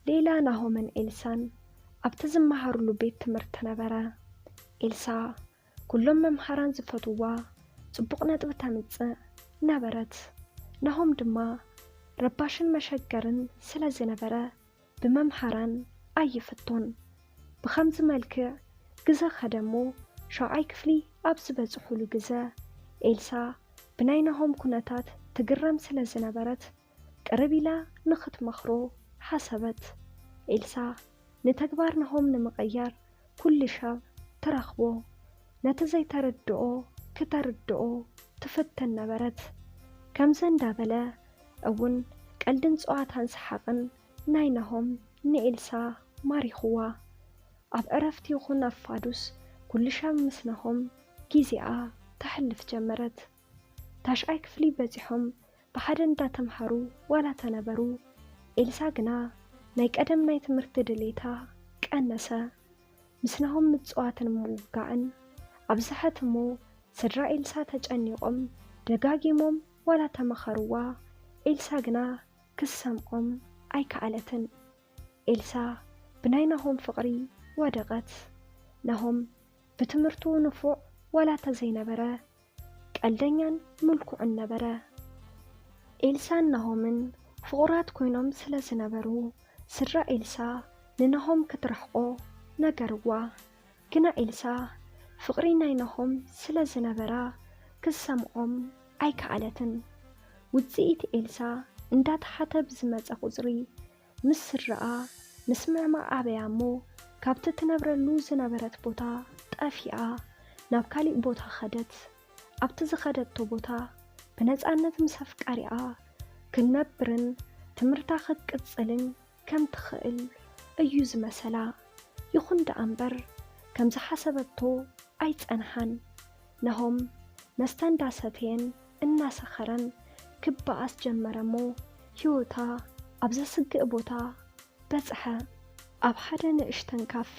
ሌላ ናሆምን ኤልሳን ኣብቲ ዝመሃሩሉ ቤት ትምህርቲ ነበረ። ኤልሳ ኩሎም መምሃራን ዝፈትዋ ጽቡቕ ነጥቢ ተምጽእ ነበረት። ናሆም ድማ ረባሽን መሸገርን ስለ ዝነበረ ብመምሃራን ኣይፍቶን። ብኸምዚ መልክዕ ግዘ ኸደሞ ሻውዓይ ክፍሊ ኣብ ዝበጽሑሉ ግዘ ኤልሳ ብናይ ናሆም ኩነታት ትግረም ስለ ዝነበረት ቅርብ ኢላ ንኽትመኽሮ ሓሰበት። ኤልሳ ንተግባር ናሆም ንምቕያር ኩሉ ሻብ ትረኽቦ ነቲ ዘይተረድኦ ክተርድኦ ትፍትን ነበረት። ከምዚ እንዳበለ እውን ቀልድን ጸዋታን ሰሓቕን ናይ ናሆም ንኤልሳ ማሪኽዋ። ኣብ ዕረፍቲ ይኹን ኣብ ፋዱስ ኩሉ ሻብ ምስ ናሆም ግዜኣ ተሕልፍ ጀመረት። ታሽዓይ ክፍሊ በጺሖም ብሓደ እንዳተምሃሩ ዋላ ተነበሩ፣ ኤልሳ ግና ናይ ቀደም ናይ ትምህርቲ ድሌታ ቀነሰ። ምስ ናሆም ምጽዋትን ምውጋዕን ኣብዝሐት እሞ ስድራ ኤልሳ ተጨኒቖም ደጋጊሞም ዋላ ተመኸርዋ፣ ኤልሳ ግና ክሰምዖም ኣይከኣለትን። ኤልሳ ብናይ ናሆም ፍቕሪ ወደቐት። ናሆም ብትምህርቱ ንፉዕ ዋላ ተዘይነበረ ቀልደኛን ምልኩዕን ነበረ። ኤልሳን ናሆምን ፍቑራት ኮይኖም ስለ ዝነበሩ ስድራ ኤልሳ ንናሆም ክትርሕቆ ነገርዋ። ግና ኤልሳ ፍቕሪ ናይ ናሆም ስለ ዝነበራ ክሰምዖም ኣይከኣለትን። ውጽኢት ኤልሳ እንዳተሓተ ብዝመጸ ቁጽሪ ምስ ስድራኣ ምስምዕማዕ ኣበያ እሞ ካብቲ ትነብረሉ ዝነበረት ቦታ ጠፊኣ ናብ ካሊእ ቦታ ኸደት። ኣብቲ ዝኸደቶ ቦታ ብነጻነት ምስ ኣፍቃሪኣ ክትነብርን ትምህርታ ክትቅጽልን ከም ትኽእል እዩ ዝመሰላ። ይኹን ደኣ እምበር ከም ዝሓሰበቶ ኣይጸንሓን። ናሆም መስተ እንዳሰተየን እናሰኸረን ክበኣስ ጀመረ እሞ ህይወታ ኣብ ዘስግእ ቦታ በጽሐ። ኣብ ሓደ ንእሽተን ካፌ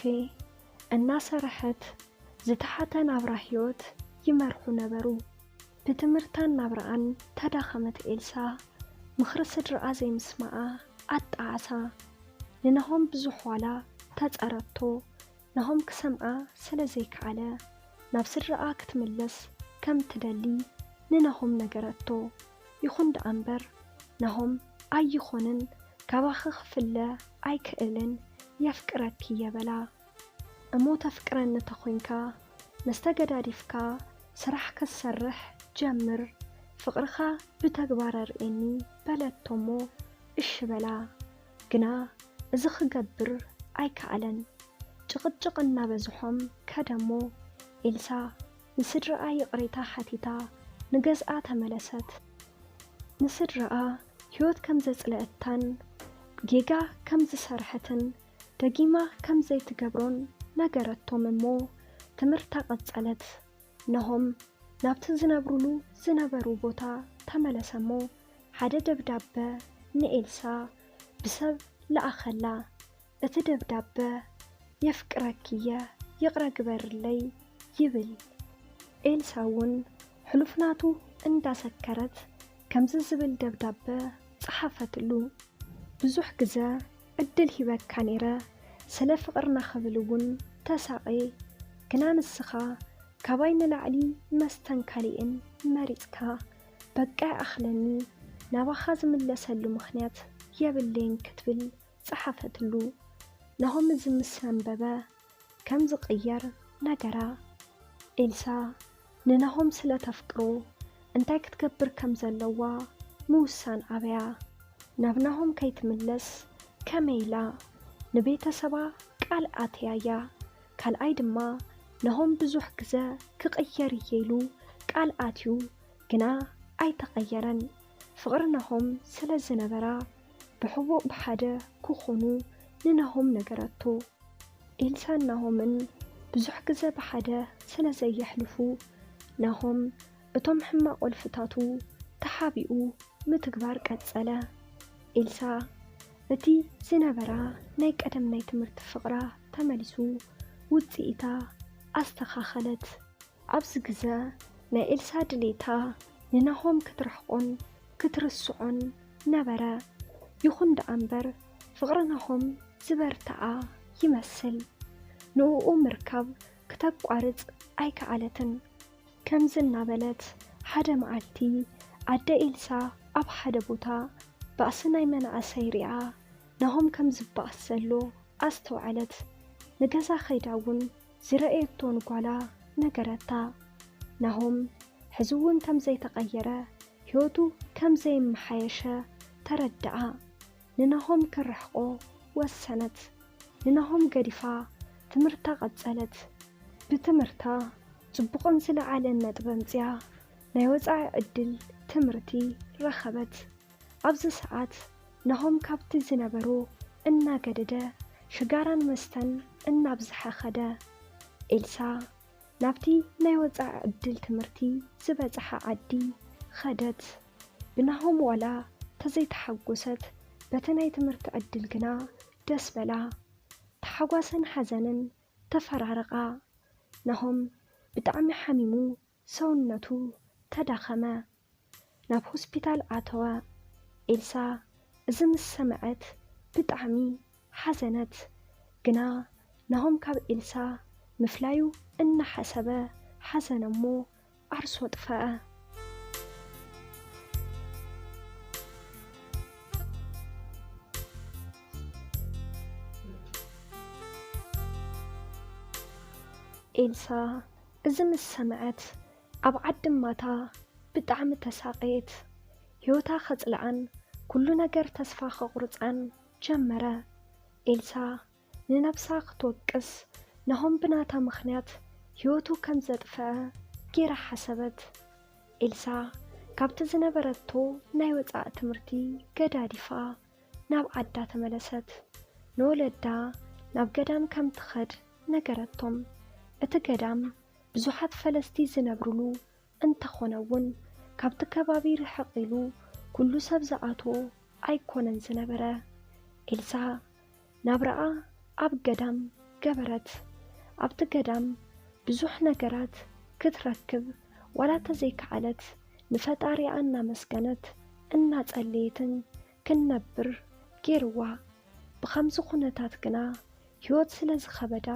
እናሰርሐት ዝተሓተ ናብራ ህይወት ይመርሑ ነበሩ። ብትምህርታን ናብራኣን ተዳኸመት ኤልሳ ምኽሪ ስድራኣ ዘይምስማዓ ኣጣዓሳ። ንናሆም ብዙሕ ዋላ ተጸረቶ፣ ናሆም ክሰምዓ ስለ ዘይከኣለ ናብ ስድራኣ ክትምለስ ከም ትደሊ ንናሆም ነገረቶ። ይኹን ደኣ እምበር ናሆም ኣይኾንን፣ ካባኺ ክፍለ ኣይክእልን፣ የፍቅረኪ እየ በላ። እሞ ተፍቅረኒ ተኾይንካ መስተ ገዳዲፍካ ስራሕ ክትሰርሕ ጀምር፣ ፍቕርኻ ብተግባር ኣርእየኒ በለቶ እሞ እሺ በላ። ግና እዚ ክገብር ኣይከኣለን። ጭቕጭቕ እናበዝሖም ከደሞ ኤልሳ ንስድራኣ ይቕሬታ ሓቲታ ንገዝኣ ተመለሰት። ንስድራኣ ህይወት ከም ዘጽለአታን ጌጋ ከም ዝሰርሐትን ደጊማ ከም ዘይትገብሮን ነገረቶም እሞ ትምህርታ ቀጸለት። ናሆም ናብቲ ዝነብሩሉ ዝነበሩ ቦታ ተመለሰ እሞ ሓደ ደብዳበ ንኤልሳ ብሰብ ለኣኸላ። እቲ ደብዳበ የፍቅረኪ እየ ይቕረ ግበርለይ ይብል። ኤልሳ እውን ሕሉፍ ናቱ እንዳሰከረት ከምዚ ዝብል ደብዳበ ጸሓፈትሉ። ብዙሕ ግዘ ዕድል ሂበካ ነይረ ስለ ፍቕርና ክብል እውን ተሳቒ፣ ግና ንስኻ ካባይ ንላዕሊ መስተን ካሊእን መሪጽካ በቃ ይኣኽለኒ ናባኻ ዝምለሰሉ ምኽንያት የብለይን ክትብል ጸሓፈትሉ። ናሆም እዚ ምስ ኣንበበ ከም ዝቕየር ነገራ። ኤልሳ ንናሆም ስለ ተፍቅሮ እንታይ ክትገብር ከም ዘለዋ ምውሳን ኣበያ። ናብ ናሆም ከይትምለስ ከመይ ኢላ ንቤተሰባ ቃል ኣትያያ። ካልኣይ ድማ ናሆም ብዙሕ ግዘ ክቕየር እየ ኢሉ ቃል ኣትዩ ግና ኣይተቐየረን። ፍቕሪ ናሆም ስለ ዝነበራ ብሕቡእ ብሓደ ክኾኑ ንናሆም ነገረቶ። ኤልሳን ናሆምን ብዙሕ ግዘ ብሓደ ስለ ዘየሕልፉ ናሆም እቶም ሕማቕ ወልፍታቱ ተሓቢኡ ምትግባር ቀጸለ። ኤልሳ እቲ ዝነበራ ናይ ቀደም ናይ ትምህርቲ ፍቕራ ተመሊሱ ውጽኢታ ኣስተኻኸለት። ኣብዚ ግዘ ናይ ኤልሳ ድሌታ ንናሆም ክትርሕቆን ክትርስዖን ነበረ። ይኹን ደኣ እምበር ፍቕሪ ናሆም ዝበርትዓ ይመስል። ንእኡ ምርካብ ክተቋርጽ ኣይከኣለትን። ከምዚ እናበለት ሓደ መዓልቲ ኣደ ኤልሳ ኣብ ሓደ ቦታ ባእሲ ናይ መናእሰይ ሪኣ ናሆም ከም ዝበኣስ ዘሎ ኣስተውዐለት። ንገዛ ከይዳ እውን ዝረኣየቶ ንጓላ ነገረታ። ናሆም ሕዚ እውን ከም ዘይተቐየረ፣ ህይወቱ ከም ዘይመሓየሸ ተረድኣ። ንናሆም ክርሕቆ ወሰነት። ንናሆም ገዲፋ ትምህርታ ቀጸለት። ብትምህርታ ጽቡቕን ዝለዓለን ነጥቢ ኣምጺኣ ናይ ወጻኢ ዕድል ትምህርቲ ረኸበት። ኣብዚ ሰዓት ናሆም ካብቲ ዝነበሮ እናገደደ ሽጋራን መስተን እናብዝሐ ኸደ። ኤልሳ ናብቲ ናይ ወጻኢ ዕድል ትምህርቲ ዝበጽሓ ዓዲ ኸደት። ብናሆም ዋላ ተዘይተሓጎሰት፣ በቲ ናይ ትምህርቲ ዕድል ግና ደስ በላ። ተሓጓስን ሓዘንን ተፈራረቓ። ናሆም ብጣዕሚ ሓሚሙ ሰውነቱ ተዳኸመ። ናብ ሆስፒታል ኣተወ። ኤልሳ እዚ ምስ ሰምዐት ብጣዕሚ ሓዘነት። ግና ናሆም ካብ ኤልሳ ምፍላዩ እናሓሰበ ሓዘነ እሞ ዓርሶ ጥፈአ። ኤልሳ እዚ ምስ ሰምዐት ኣብ ዓዲ ማታ ብጣዕሚ ተሳቐየት። ህይወታ ከጽልኣን ኩሉ ነገር ተስፋ ከቑርጻን ጀመረ። ኤልሳ ንነብሳ ክትወቅስ፣ ናሆም ብናታ ምኽንያት ህይወቱ ከም ዘጥፍአ ጌራ ሓሰበት። ኤልሳ ካብቲ ዝነበረቶ ናይ ወጻኢ ትምህርቲ ገዳዲፋ ናብ ዓዳ ተመለሰት። ንወለዳ ናብ ገዳም ከም ትኸድ ነገረቶም። እቲ ገዳም ብዙሓት ፈለስቲ ዝነብሩሉ እንተኾነ እውን፣ ካብቲ ከባቢ ርሕቕ ኢሉ ኩሉ ሰብ ዝኣትዎ ኣይኮነን ዝነበረ። ኤልሳ ናብራኣ ኣብ ገዳም ገበረት። ኣብቲ ገዳም ብዙሕ ነገራት ክትረክብ ዋላ ተዘይከኣለት፣ ንፈጣሪኣ እናመስገነት እናጸለየትን ክንነብር ገይርዋ። ብኸምዚ ኩነታት ግና ህይወት ስለ ዝኸበዳ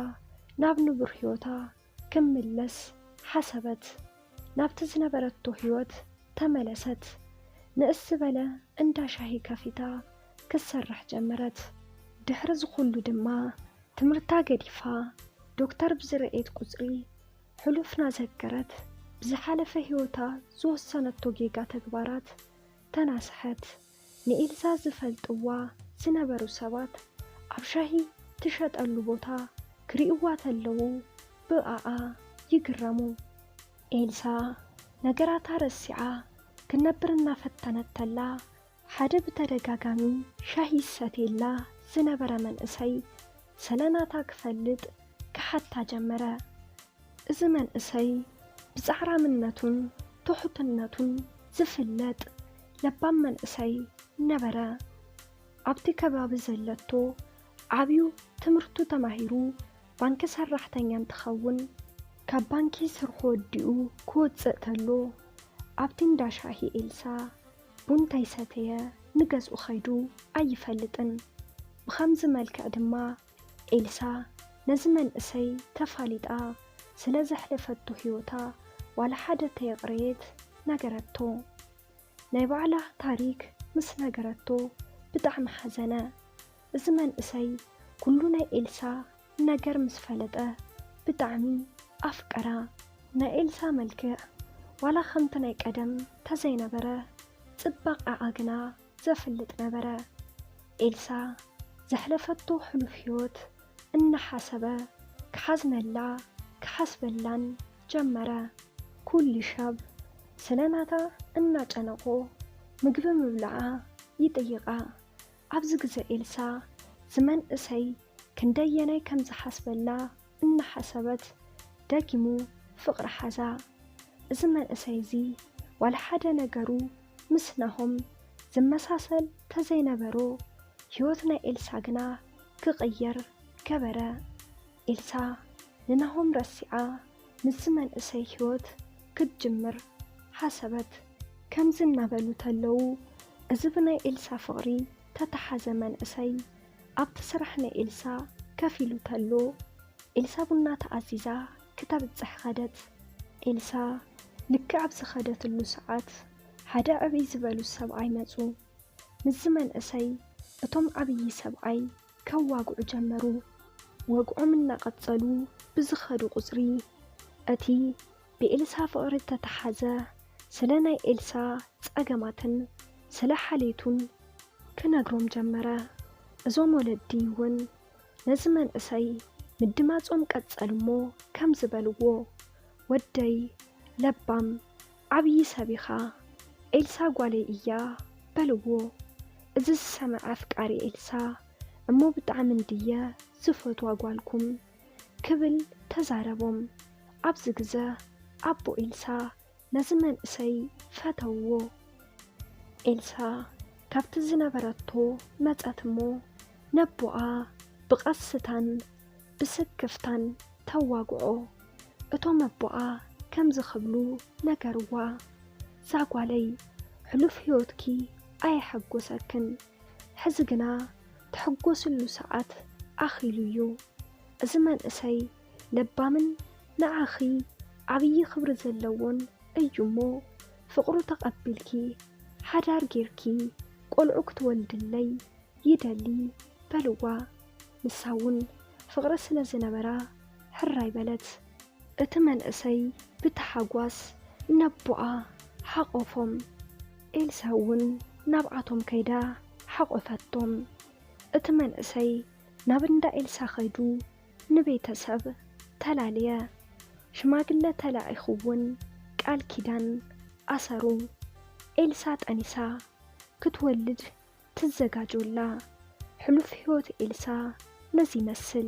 ናብ ንቡር ህይወታ ክምለስ ሓሰበት። ናብቲ ዝነበረቶ ህይወት ተመለሰት። ንእስ ዝበለ እንዳ ሻሂ ከፊታ ክትሰርሕ ጀመረት። ድሕሪ ዝኹሉ ድማ ትምህርታ ገዲፋ ዶክተር ብዝረኤት ቁጽሪ ሕሉፍ ናዘከረት፣ ብዝሓለፈ ህይወታ ዝወሰነቶ ጌጋ ተግባራት ተናስሐት። ንኤልሳ ዝፈልጥዋ ዝነበሩ ሰባት ኣብ ሻሂ ትሸጠሉ ቦታ ክርእይዋ ተለዉ ብኣኣ ይግረሙ። ኤልሳ ነገራታ ረሲዓ ክትነብር እናፈተነት ተላ፣ ሓደ ብተደጋጋሚ ሻሂ ዝሰትየላ ዝነበረ መንእሰይ ስለ ናታ ክፈልጥ ክሓታ ጀመረ። እዚ መንእሰይ ብጻዕራምነቱን ትሑትነቱን ዝፍለጥ ለባም መንእሰይ ነበረ። ኣብቲ ከባቢ ዘለቶ ዓብዩ ትምህርቱ ተማሂሩ ባንኪ ሰራሕተኛ እንትኸውን፣ ካብ ባንኪ ስርሑ ወዲኡ ክወጽእ ተሎ ኣብቲ እንዳ ሻሂ ኤልሳ ቡን ተይሰተየ ንገዝኡ ኸይዱ ኣይፈልጥን። ብኸምዚ መልክዕ ድማ ኤልሳ ነዚ መንእሰይ ተፋሊጣ ስለ ዘሕለፈቶ ህይወታ ዋላ ሓደ ተየቕረየት ነገረቶ። ናይ ባዕላ ታሪክ ምስ ነገረቶ ብጣዕሚ ሓዘነ። እዚ መንእሰይ ኩሉ ናይ ኤልሳ ነገር ምስ ፈለጠ ብጣዕሚ ኣፍቀራ። ናይ ኤልሳ መልክዕ ዋላ ከምቲ ናይ ቀደም ተዘይነበረ፣ ጽባቐኣ ግና ዘፍልጥ ነበረ። ኤልሳ ዘሕለፈቶ ሕሉፍ ህይወት እናሓሰበ ክሓዝነላ ክሓስበላን ጀመረ። ኩሉ ሻብ ስለ ናታ እናጨነቆ ምግቢ ምብላዓ ይጥይቓ። ኣብዚ ግዜ ኤልሳ ዝመንእሰይ ክንደየናይ ከም ዝሓስበላ እናሓሰበት ደጊሙ ፍቕሪ ሓዛ። እዚ መንእሰይ እዚ ዋላ ሓደ ነገሩ ምስ ናሆም ዝመሳሰል ተዘይነበሮ፣ ህይወት ናይ ኤልሳ ግና ክቕየር ገበረ። ኤልሳ ንናሆም ረሲዓ ምስዚ መንእሰይ ህይወት ክትጅምር ሓሰበት። ከምዚ እናበሉ ተለዉ፣ እዚ ብናይ ኤልሳ ፍቕሪ ተተሓዘ መንእሰይ ኣብቲ ስራሕ ናይ ኤልሳ ከፍ ኢሉ ተሎ፣ ኤልሳ ቡና ተኣዚዛ ክተብጽሕ ኸደት። ኤልሳ ልክዕ ኣብ ዝኸደትሉ ሰዓት፣ ሓደ ዕብይ ዝበሉ ሰብኣይ መጹ። ምስዚ መንእሰይ እቶም ዓብዪ ሰብኣይ ከዋግዑ ጀመሩ። ወግዖም እናቐጸሉ ብዝኸዱ ቁጽሪ፣ እቲ ብኤልሳ ፍቕሪ እተተሓዘ ስለ ናይ ኤልሳ ጸገማትን ስለ ሓልየቱን ክነግሮም ጀመረ። እዞም ወለዲ እውን ነዚ መንእሰይ ምድማጾም ቀጸሉ እሞ ከምዚ በልዎ፣ "ወደይ ለባም ዓብዪ ሰብ ኢኻ፣ ኤልሳ ጓለይ እያ" በልዎ። እዚ ዝሰምዐ ኣፍቃሪ ኤልሳ፣ "እሞ ብጣዕሚ እንድየ ዝፈትዋ ጓልኩም" ክብል ተዛረቦም። ኣብዚ ግዘ ኣቦ ኤልሳ ነዚ መንእሰይ ፈተውዎ። ኤልሳ ካብቲ ዝነበረቶ መጸት እሞ ነቦኣ ብቐስታን ብስክፍታን ተዋግዖ። እቶም ኣቦኣ ከምዚ ክብሉ ነገርዋ፣ "እዛ ጓለይ፣ ሕሉፍ ህይወትኪ ኣየሐጎሰክን፣ ሕዚ ግና ትሕጎስሉ ሰዓት ኣኺሉ እዩ። እዚ መንእሰይ ለባምን ንዓኺ ዓብዪ ክብሪ ዘለዎን እዩ እሞ፣ ፍቕሩ ተቐቢልኪ፣ ሓዳር ጌርኪ፣ ቆልዑ ክትወልድለይ ይደሊ" በልዋ። ንሳ እውን ፍቕሪ ስለ ዝነበራ ሕራይ በለት። እቲ መንእሰይ ብታሓጓስ ነቦኣ ሓቖፎም። ኤልሳ እውን ናብኣቶም ከይዳ ሓቖፈቶም። እቲ መንእሰይ ናብ እንዳ ኤልሳ ኸይዱ ንቤተሰብ ተላለየ። ሽማግለ ተላኢኹ እውን ቃል ኪዳን ኣሰሩ። ኤልሳ ጠኒሳ ክትወልድ ትዘጋጆ ኣላ። ሕሉፍ ህይወት ኤልሳ ነዚ ይመስል።